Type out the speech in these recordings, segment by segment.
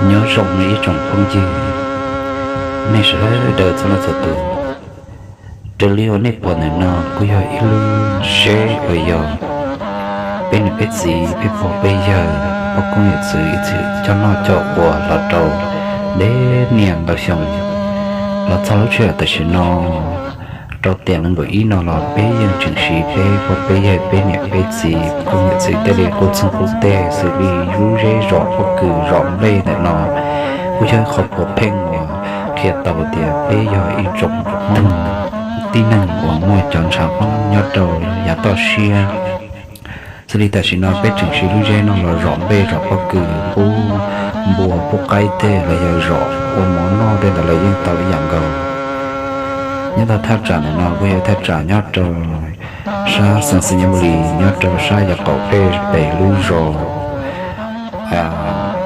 Nyob zoo ib tsoom phooj ywg, nej sawv daws txhua leej txhua tus. Raws li uas nej pom ntawm no kuj yog ib lub zeb uas yog peb niam peb txiv peb pog peb yawg pog koob yawm txwv ib txwm coj noj coj ua los rau ntev niaj ntau xyoo. Los txog lub sij hawm tam sim no rau tiam nees nkaum ib no los peb yeej tseem siv peb pog peb yawg peb niam peb txiv pog koob yawm txwv tej li qub txheej qub teg xws li lub zeb zos pob kws zos nplej ntawm no. Kuj yog ib qho puav pheej uas qhia tau tias peb yog ib tsoom Hmoob tib neeg uas muaj cov ntshav Hmoob nyob rau yav toj siab. Xws li tam sim no peb tseem siv lub zeb no los zom nplej zom pob kws pub npua pub qaib tej los yog zom ua mov noj tej ntawd los yeej tau ib yam nkaus. Nyob rau thaj tsam ntawm no kuj yog thaj tsam nyob rau sab xeev Xais Nyas Lis nyob rau sab yav qaum peb pem lub zos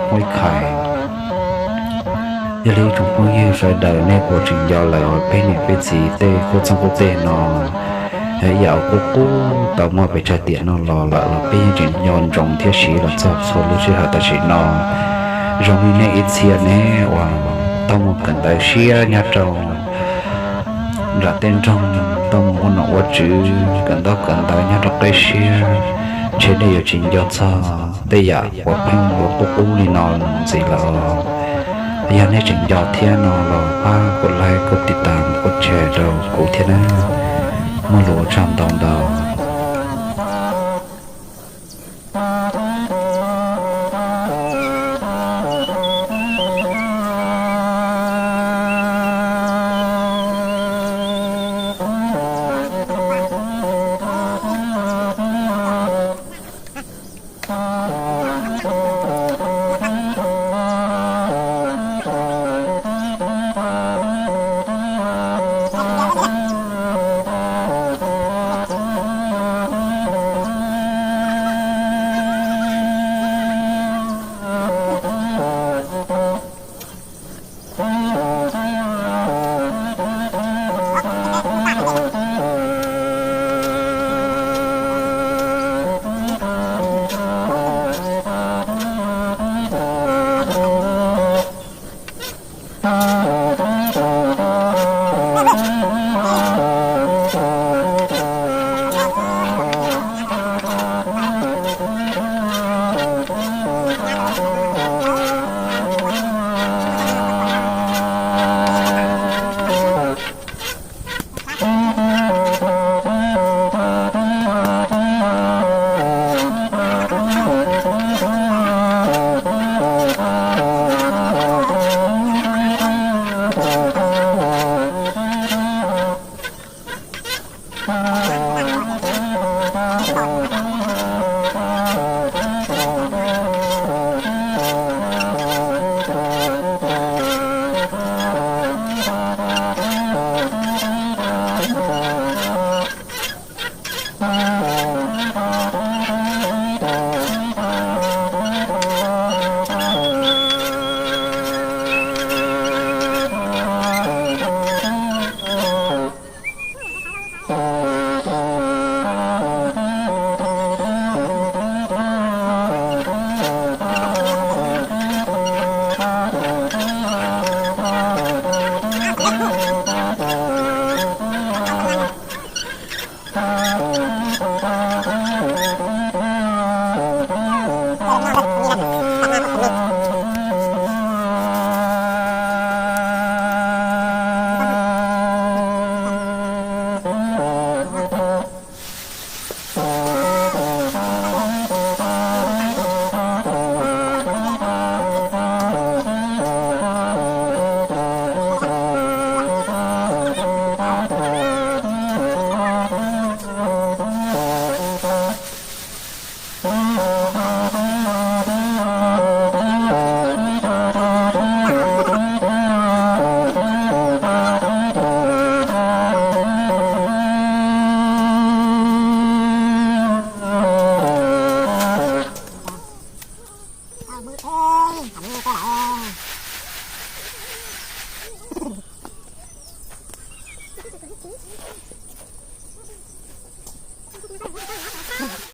Huab Khais. Yog li tsoom phooj ywg sawv daws nej puas tseem nco lawm peb niam peb txiv tej qub txheej qub teg no? Yam uas qub qub tau muaj pes tsawg tiam no los lawm los peb yeej tseem nco ntsoov thiab siv los txog txhua lub sij hawm tam sim no. Zoo li nej ib txhia ne uas tau mus kawm ntawv siab nyob rau nram tej nroog, tau mus ua nom ua tswv kawm ntaub kawm ntawv nyob rau qib siab, ntshe nej yuav tsis nco txog tej yam uas pheej yuav qub qub li no ntxiv lawm. Yog nej tseem nco thiab no los pab kuv like kuv tiv tas kuv share rau kuv thiab na. Muaj lus ua tsaug ntau ntau.